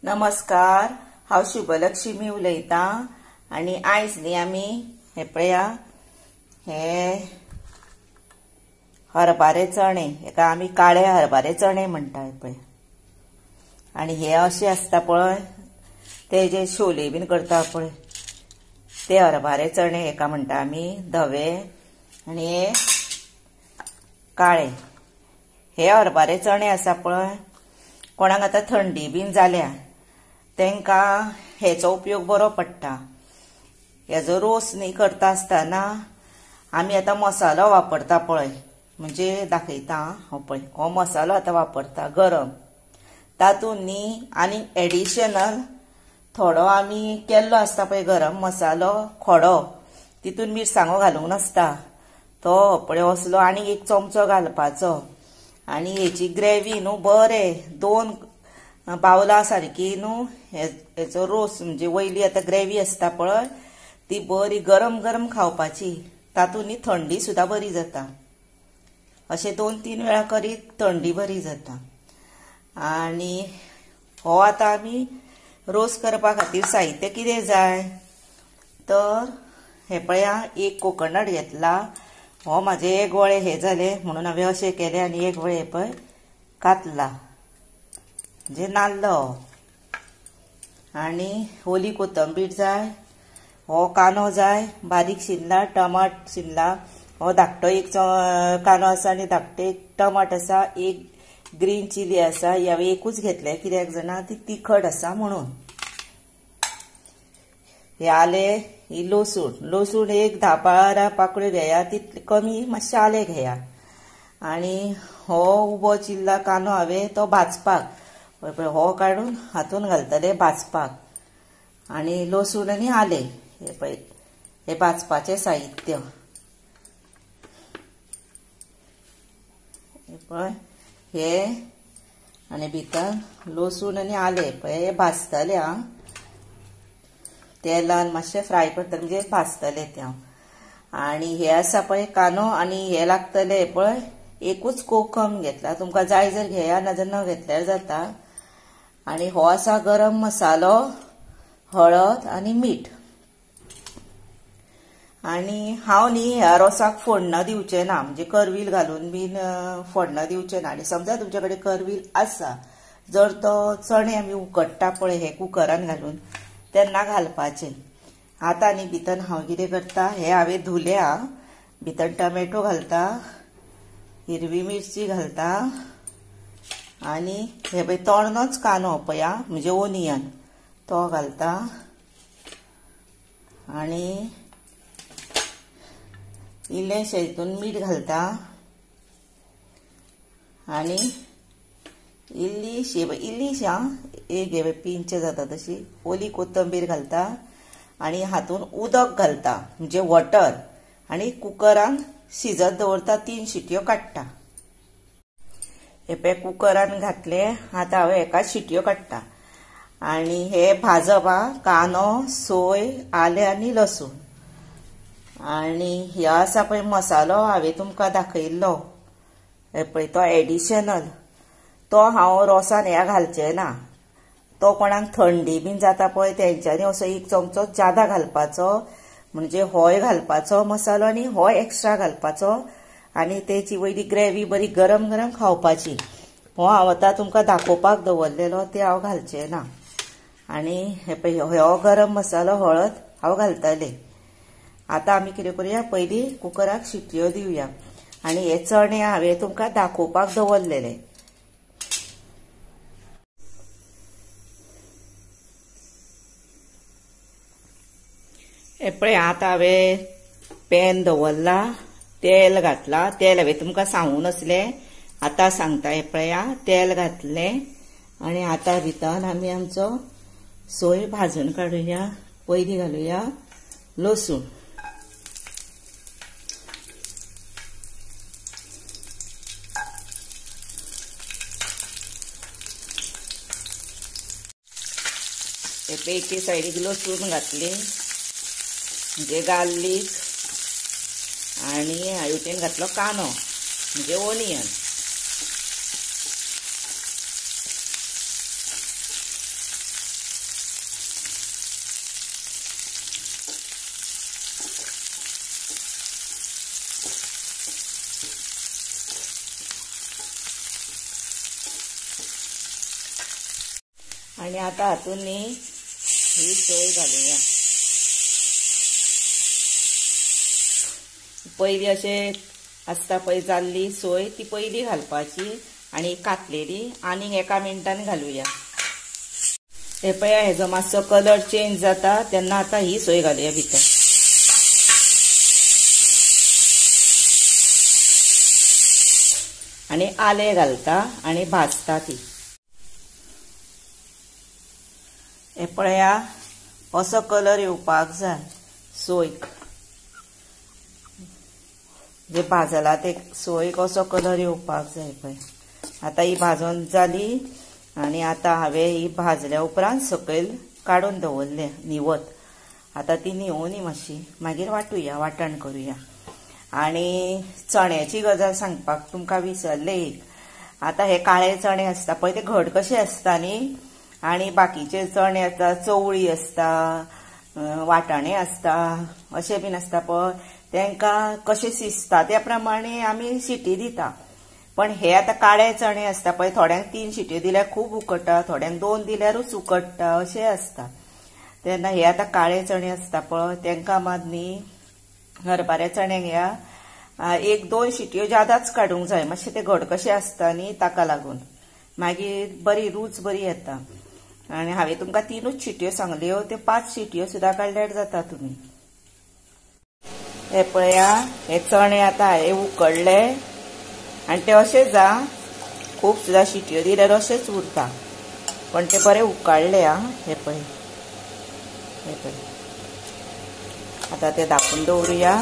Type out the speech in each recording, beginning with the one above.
नमस्कार, हांव शुभलक्ष्मी उलयतां आनी आयज न्ही आमी हे पळया हे हरबारे चणे, हेका आमी काळे हरबारे चणे म्हणटा पळय. आनी हे अशे आसता पळय, ते जे शोले बीन करता पळय ते हरबारे चणे हेका म्हणटा आमी, धवे आनी हे काळे. हे हरबारे चणे आसा पळय, कोणाक आतां थंडी बीन जाल्या तेंका हेचो उपयोग बरो पडटा. हेजो रोस न्ही करता आसतना आमी आतां मसालो वापरता पळय, म्हणजे दाखयता हो पळय हो मसालो आतां वापरता गरम, तातूंत न्ही आनी एडिशनल थोडो आमी केल्लो आसता पळय गरम मसालो खोडो, तितून मिरसांगो घालूंक नासता, तो पळय असलो आनी एक चमचो घालपाचो. आनी हेची ग्रेवी न्हू बरें 2 बावलां सारकी न्हू हेचो रोस, म्हणजे वयली आतां ग्रेवी आसता पळय ती बरी गरम गरम खावपाची, तातूंत न्ही थंडी सुद्दां बरी जाता. अशें 2-3 वेळा करीत थंडी बरी जाता. आनी हो आतां आमी रोस करपा खातीर साहित्य कितें जाय तर हे पळया एक कोकोनट घेतला, हो म्हाजे एक गोळे हे जाले म्हणून हांवें अशें केलें आनी एक गोळे पळय कातला म्हणजे नाल्ल हो. आनी ओली कोथंबीर जाय, हो कांदो जाय बारीक शिनला, टमाट शिनला, हो धाकटो एक कांदो आसा आनी धाकटो एक टमाट आसा, एक ग्रीन चिली आसा, ही हांवें एकूच घेतलें कित्याक जाणा ती तिखट आसा म्हणून. हे आलें, ही लसूण, लसूण एक 10-12 पाकळ्यो घेया, तितले कमी मातशें आलें घेया. आनी हो उबो चिल्ला कांदो हांवें तो भाजपाक हो काडून हातून घालतले भाजपाक. आनी लसूण आनी आलें हे पळय हे भाजपाचें साहित्य. हे पळय हे आनी भितर लसूण आनी आलें पळय हे भाजतले, आं तेलान मातशें फ्राय करतले म्हणजे भाजतले ते. आनी हे आसा पळय कांदो आनी हे लागतले पळय एकूच कोकम घेतला, तुमकां जाय जर घेया नाजाल्यार न घेतल्यार जाता. आनी हो आसा गरम मसालो, हळद आनी मीठ. आनी हांव न्ही ह्या रोसाक फोडणा दिवचें ना, म्हणजे करवील घालून बीन फोडणा दिवचें ना. आनी समजा तुमचे कडेन करवील आसा जर तो चणे आमी उकडटा पळय हे कुकरान घालून तेन्ना घालपाचें. आतां आनी भितर हांव कितें करता, हे हांवें धुल्या, भितर टोमॅटो घालता, हिरवी मिरची घालता आनी हे पळय तोणोच कांदो पळया म्हणजे ओनियन तो घालता. आनी इल्लेशें हितून मीठ घालता आनी इल्लीशी इल्लीशी आं एक हे पिंच जाता तशी ओली कोथंबीर घालता आनी हातून उदक घालता म्हणजे वॉटर, आनी कुकरान शिजत दवरता, 3 शिटयो काडटा. हे पळय कुकरान घातले, आतां हांव हेका शिटयो काडटा. आनी हे भाजप आं, कांदो, सोय, आलें आनी लसूण. आनी हे आसा पळय मसालो हांवें तुमकां दाखयल्लो हे पळय तो एडिशनल, तो हांव रोसान ह्या घालचें ना, तो कोणाक थंडी बीन जाता पळय तेंच्यांनी असो एक चमचो जादा घालपाचो, म्हणजे होय घालपाचो मसालो आनी होय एक्स्ट्रा घालपाचो आनी तेची वयली ग्रेवी बरी गरम गरम खावपाची. हो हांव आतां तुमकां दाखोवपाक दवरलेलो ते हांव घालचें ना. आनी हे पळय हो गरम मसालो हळद हांव घालतलें. आतां आमी कितें करुया, पयलीं कुकराक शिटयो दिवया. आनी हे चणे हांवें तुमकां दाखोवपाक दवरलेले. हे पळय आतां हांवें पॅन दवरला, तेल घातला, तेल हांवें तुमकां सांगूं नासलें आतां सांगता. हे पळया तेल घातलें आनी आतां भितर आमी आमचो सोय भाजून काडुया. पयलीं घालुया लसूण, हे पळय एके सायडीक लसूण घातली म्हणजे गार्लीक, आनी हेवटेन घातलो कांदो म्हणजे ओनियन. आनी आतां हातून न्ही ही सोय घालुया. पयली अशें आसता पळय जाल्ली सोय ती पयली घालपाची आनी कातलेली आनीक एका मिनटान घालुया. हे पळया हेजो मातसो कलर चेंज जाता तेन्ना आतां ही सोय घालुया भितर. आनी आलें घालता आनी भाजता ती. हे पळया असो कलर येवपाक जाय सोयक, जे भाजला ते सोयक असो कलर येवपाक जाय पळय. आतां ही भाजून जाली आनी आतां हांवें ही भाजल्या उपरांत सकयल काडून दवरलें न्हिवत. आतां ती न्हिवोनी मातशी, मागीर वांटुया, वांटण करुया. आनी चण्याची गजाल सांगपाक तुमकां विसरलें एक. आतां हे काळे चणे आसता पळय ते घट कशे आसता न्ही, आनी बाकीचे चणे आसता चवळी आसता, वाटाणे आसता, अशें बीन आसता पळय, तांकां कशें शिजता त्या प्रमाणे आमी शिटी दिता. पण हे आतां काळे चणे आसता पळय, थोड्यांक 3 शिट्यो दिल्यार खूब उकडटा, थोड्यांक 2 दिल्यारूच उकडटा अशें आसता. तेन्ना हे आतां काळे चणे आसता पळय तांकां मात न्ही हरभऱ्या चण्यांक ह्या 1-2 शिट्यो ज्यादाच काडूंक जाय, मातशें ते घट कशें आसता न्ही ताका लागून मागीर बरी रूच बरी येता. आनी हांवें तुमकां 3च शिट्यो सांगल्यो, त्यो 5 शिट्यो सुद्दां काडल्यार जाता तुमी. हे पळया हे चणे आतां हे उकडले आनी ते अशें जा, खूब सुद्दां शिट्यो दिल्यार अशेंच उरता, पण ते बरे उकडले. आं हे पळय, हे पळय आतां ते धांपून दवरुया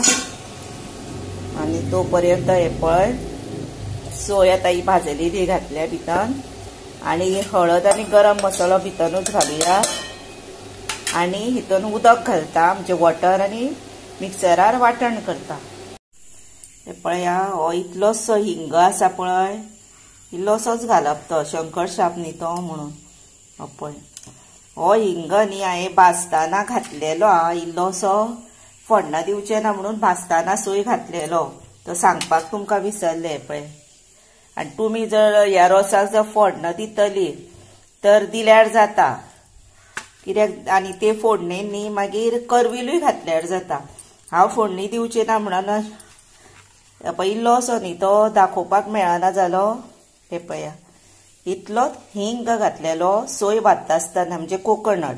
आनी तो पर्यंत हे पळय सोय आतां ही भाजलेली ती घातल्या भितर, आनी हळद आनी गरम मसालो भितरूच घालुया. आनी हितून उदक घालता म्हणजे वॉटर, आनी मिक्सरार वांटण करता. हे पळया हो इतलोसो हिंग आसा पळय, इल्लोसोच घालप तो, शंकर शाप न्ही तो म्हणून. हो पळय हो हिंग न्ही हांवें भाजताना घातलेलो, आं इल्लोसो फोडणा दिवचें ना म्हणून भाजताना सोय घातलेलो, तो सांगपाक तुमकां विसरलें पळय. आनी तुमी जर ह्या रोसाक जर फोडणा दितली तर दिल्यार जाता, कित्याक आनी ते फोडणे न्ही मागीर करविलूय घातल्यार जाता. हांव फोडणी दिवचें ना म्हणून इल्लोसो न्ही तो दाखोवपाक मेळना जालो. हे पळया इतलोच हिंग घातलेलो सोय भाजता आसतना, म्हणजे कोकोनट.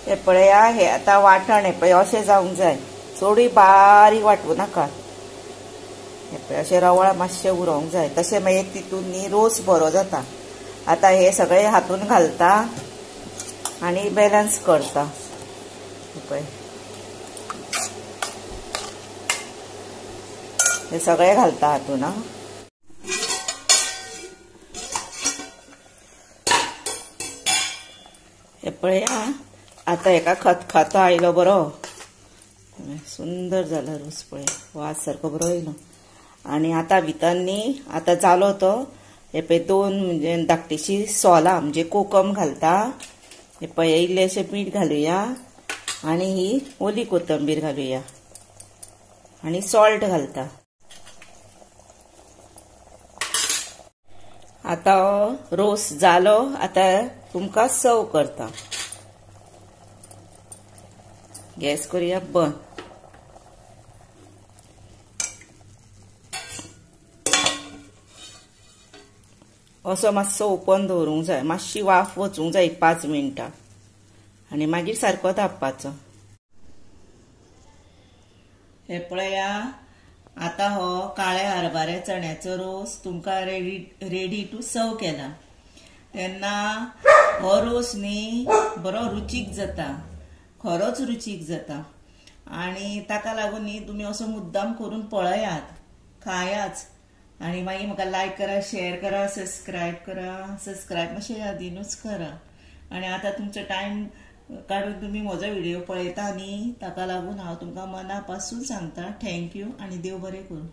हे पळया हे आतां वांटण हे पळय अशें जावंक जाय, चडूय बारीक वांटूं नाका. हे पळय अशें रवळ मातशें उरोंक जाय, तशें मागीर तितून न्ही रोस बरो जाता. आतां हे सगळे हातून घालता आनी बॅलन्स करता. हे पळय हे सगळे घालता हातून. हे पळया आतां हेका खतखतो आयलो बरो, सुंदर जाला रोस पळय, वास सारको बरो येयलो. आनी आतां भितर न्ही आतां जालो तो. हे पळय 2 म्हणजे धाकटीशी सोलां म्हणजे कोकम घालता. हे पळय इल्लेशें मीठ घालुया आनी ही ओली कोथंबीर घालुया आनी सॉल्ट घालता. आतां रोस जालो, आतां तुमकां सर्व करता. गॅस करुया बंद. असो मातसो ओपन दवरूंक जाय, मातशी वाफ वचूंक जाय 5 मिनटां, आनी मागीर सारको धांपपाचो. हे पळया आतां हो काळ्या हरभऱ्या चण्याचो रोस तुमकां रेडी टू सर्व केला. तेन्ना हो रोस न्ही बरो रुचीक जाता, खरोच रुचीक जाता. आनी ताका लागून न्ही तुमी असो मुद्दाम करून पळयात, खायाच. आनी मागीर म्हाका लायक करा, शेअर करा, सबस्क्रायब करा. सबस्क्रायब मातशें यादीनूच करा. आनी आतां तुमचो टायम काडून तुमी म्हजो व्हिडिओ पळयता न्ही, ताका लागून हांव तुमकां मना पासून सांगता thank you आनी देव बरें करूं.